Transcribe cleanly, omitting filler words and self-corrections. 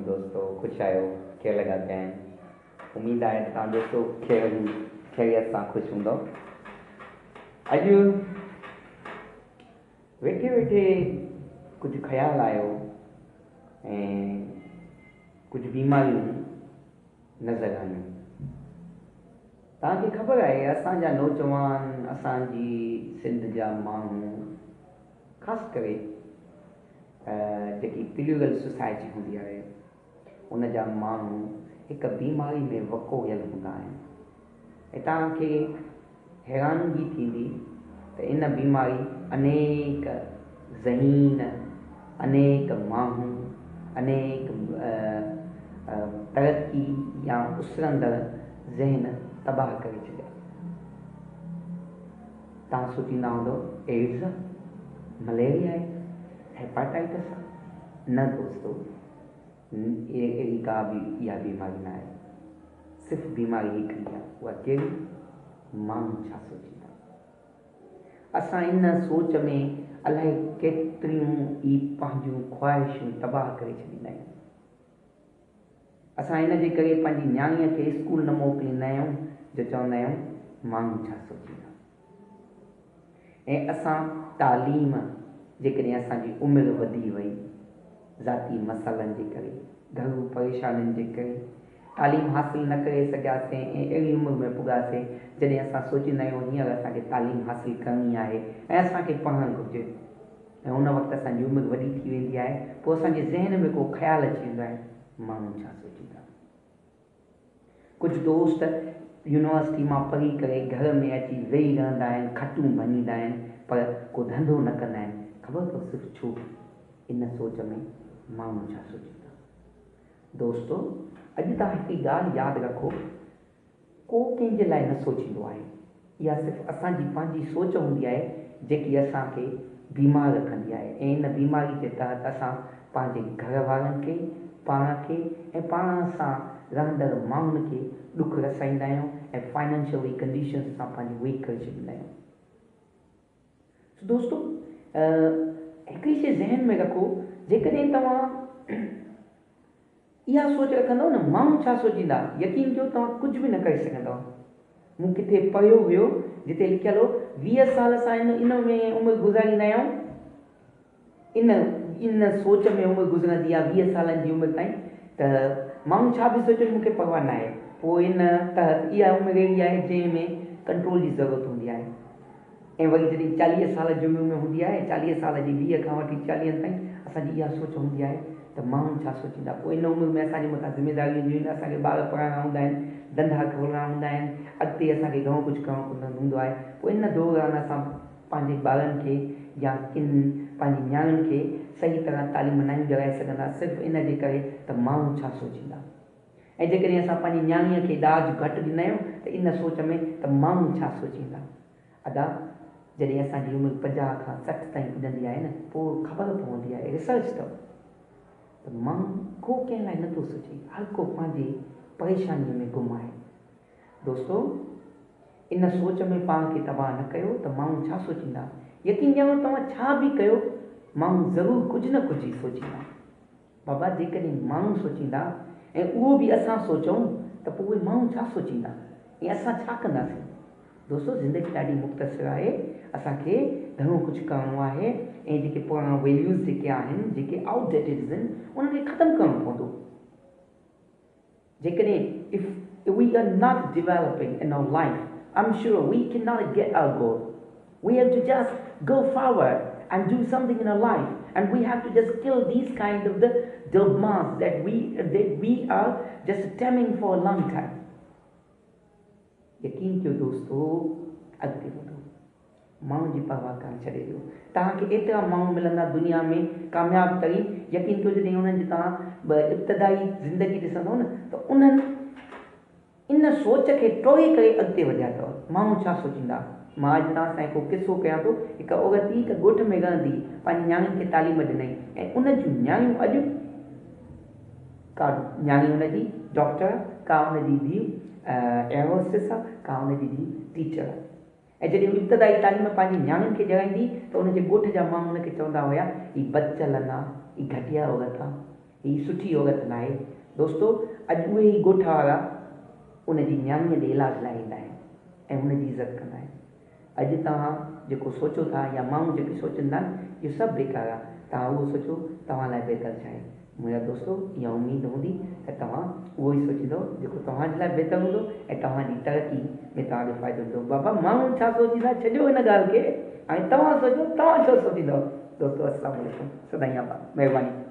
دوستو خوش آهيو خير لڳا پيا آهن اميد آهي ته توهان دوستو خير خيريت سان خوش هوندو اڄ ويٺي ويٺي ڪجهه خيال آيو ۽ ڪجهه بيماريون نظر آيون توهان کي خبر آهي اسان جا نوجوان اسان جي سنڌ جا ماڻهو خاص ڪري جيڪي پليورل سوسائٽي هوندي آهي ان جا ماڻهو هڪ بيماري ۾ وڪوڙيل هوندا آهن ۽ توهان کي حيرانگي ٿيندي ته ان بيماري انيڪ ذهين، انيڪ ماڻهو، انيڪ ترقي يا اسرندڙ ذهن تباهه ڪري ڇڏيا. توهان سوچيندا هوندؤ ايڊز آ؟ مليريا آهي؟ هيپاٽائٽس آ؟ نه دوستو اهڙي ڪا به اها بيماري نه آهي. صرف بيماري هڪڙي آهي، اها ڪهڙي؟ ماڻهو ڇا سوچيندا؟ اسان ان سوچ ۾ الائي ڪيتريون ئي پنهنجون خواهشون تباهه ڪري ڇڏيندا آهيون. اسان ان جي ڪري پنهنجي نياڻيء کي اسڪول نه موڪليندا آهيون جو چوندا آهيون ماڻهو ڇا سوچيندا؟ ۽ اسان تعليم جيڪڏهن اسان جي عمر وڌي وئي ذاتي مسئلن جي ڪري گهرو پريشانين جي ڪري تعليم حاصل نه ڪري سگهياسين ۽ اهڙي عمر ۾ پڳاسين جڏهن اسان سوچيندا آهيون هينئر اسان کي تعليم حاصل ڪرڻي آهي ۽ اسان کي پڙهڻ گهرجي ۽ ان وقت اسان جي عمر وڏي ٿي ويندي آهي پوء اسان جي ذهن ۾ ڪو خيال اچي ويندو آهي ماڻهو ڇا سوچيندا. ڪجهه دوست يونيورسٽي مان پڙهي ڪري گهر ۾ اچي ويهي رهندا آهن، کٽون ڀڃيندا آهن پر ڪو ڌنڌو نه ڪندا آهن. خبر اٿو صرف ڇو؟ ان سوچ ۾ ماڻهو ڇا سوچيندا. دوستو اڄ توهان هڪڙي ڳالهه ياد رکو ڪو ڪنهن جي لاء نه سوچيندو آهي. اها صرف اسان جي پنهنجي سوچ هوندي آهي جيڪي اسان کي بيمار رکندي آهي ۽ ان بيماري جي تحت اسان پنهنجي گهر وارن کي، پاڻ کي ۽ پاڻ سان رهندڙ ماڻهن کي ڏک رسائيندا آهيون ۽ فائنانشلي ڪنڊيشنز اسان پنهنجي ويڪ ڪري ڇڏيندا آهيون. سو دوستو هڪڙي شيء ذهن ۾ رکو جيڪڏهن توهان اها سوچ رکندؤ نه ماڻهو ڇا سوچيندا، يقين ڪيو توهان ڪجهه به نه ڪري سگهندؤ. مون ڪٿي پڙهيو هيو جتي لکيل هو 20 سال اسان ان ان ۾ عمر گذاريندا آهيون ان ان سوچ ۾ عمر گذرندي آهي 20 سالن جي عمر تائين ته ماڻهو ڇا به سوچن مون کي پرواهه ناهي پوء ان تحت اها عمر اهڙي آهي جنهن ۾ ڪنٽرول جي ضرورت هوندي آهي. ۽ وري جڏهن 40 سال جي عمر ۾ هوندي آهي، 40 سال جي 20 کان وٺي چاليهن تائين اسان جي اها سوچ هوندي آهي ته ماڻهو ڇا سوچيندا. پوء ان عمر ۾ اسان جي مٿان ذميداريون هونديون آهن، اسان کي ٻار پڙهائڻا هوندا آهن، ڌنڌا کولڻا هوندا آهن، اڳتي اسان کي گهڻو ڪجهه ڪرڻو هوندو آهي. پوء ان دوران اسان پنهنجي ٻارن کي يا ڪن پنهنجي نياڻين کي صحيح طرح تعليم ناهيون ڏيارائي سگهندا صرف ان جي ڪري ته ماڻهو ڇا سوچيندا. ۽ جيڪڏهن اسان پنهنجي نياڻيء کي ڏاج گهٽ ڏيندا آهيون ته ان سوچ ۾ ته ماڻهو ڇا سوچيندا. ادا جڏهن اسان جي عمر 50 کان 60 تائين پڄندي آهي نه پوء خبر پوندي آهي ريسرچ اٿو ته ماڻهو ڪو ڪنهن لاء نٿو سوچي هر ڪو پنهنجي پريشانيء ۾ گم آهي. دوستو ان سوچ ۾ پاڻ کي تباهه نه ڪيو ته ماڻهو ڇا سوچيندا. يقين ڄاڻو توهان ڇا به ڪيو ماڻهو ضرور ڪجهه نه ڪجهه ئي سوچيندا. بابا جيڪڏهن ماڻهو سوچيندا ۽ اهو به اسان سوچون ته پوء اهي ماڻهو ڇا سوچيندا ۽ اسان ڇا ڪنداسين؟ دوستو زندگي ڏاڍي مختصر آهي اسان کي گهڻو ڪجهه ڪرڻو آهي ۽ جيڪي پراڻا ويليوز جيڪي آهن جيڪي آئوٽ ڊيٽيڊز آهن انهن کي ختم ڪرڻو پوندو. جيڪڏهن if we are not developing in our life I'm sure we can not get our goal we have to just go forward and do something in our life and we have to just kill these kind of the dogmas that we that we are just taming for a long time. يقين ڪيو دوستو اڳتي وڌو ماڻهن جي پرواهه ڪرڻ ڇڏي ڏيو توهان کي ايترا ماڻهو ملندا دنيا ۾ ڪامياب ترين يقين ڪيو جڏهن انهن جي توهان ابتدائي زندگي ڏسندو نه ته انهن ان سوچ کي ٽوڙي ڪري اڳتي وڌيا اٿو. ماڻهو ڇا سوچيندا؟ مان اڄ توهان سان هڪ قصو ڪيان ٿو. هڪ عورت هئي، هڪ ڳوٺ ۾ رهندي هئي. پنهنجي نياڻين کي تعليم ڏنائين ۽ ان جون نياڻيون اڄ ڪا نياڻي ان جي ڊاڪٽر آ، ڪا ان جي ڌيء ايئر هوسٽس آ، ڪا ان جي ڌيء ٽيچر آ. ۽ جڏهن هو ابتدائي تعليم پنهنجي نياڻين کي ڏيارائيندي هئي ته ان جي ڳوٺ جا ماڻهو ان کي چوندا هيا، هي بدچلن آ، هي گهٽيا عورت آ. هي سٺي عورت ناهي. دوستو اڄ اهي ئي ڳوٺ وارا ان جي نياڻيء ڏي علاج لاء ايندا آهن ۽ هن جي عزت ڪندا آهن. اڄ توهان جيڪو سوچو ٿا يا ماڻهو جيڪي سوچن ٿا نه اهو سڀ بيڪار آهي. توهان اهو سوچو توهان لاء بهتر ڇا آهي. منهنجا دوستو اها اميد هوندي ته توهان اهو ئي سوچيندؤ جيڪو توهان جي لاء بهتر هوندو ۽ توهان جي ترقي ۾ توهان کي فائدو ڏيندو. بابا ماڻهو ڇا سوچيندا ڇڏيو ان ڳالهه کي هاڻي توهان سوچو توهان ڇو سوچيندؤ. دوستو السلام عليڪم سدائين آباد مهرباني.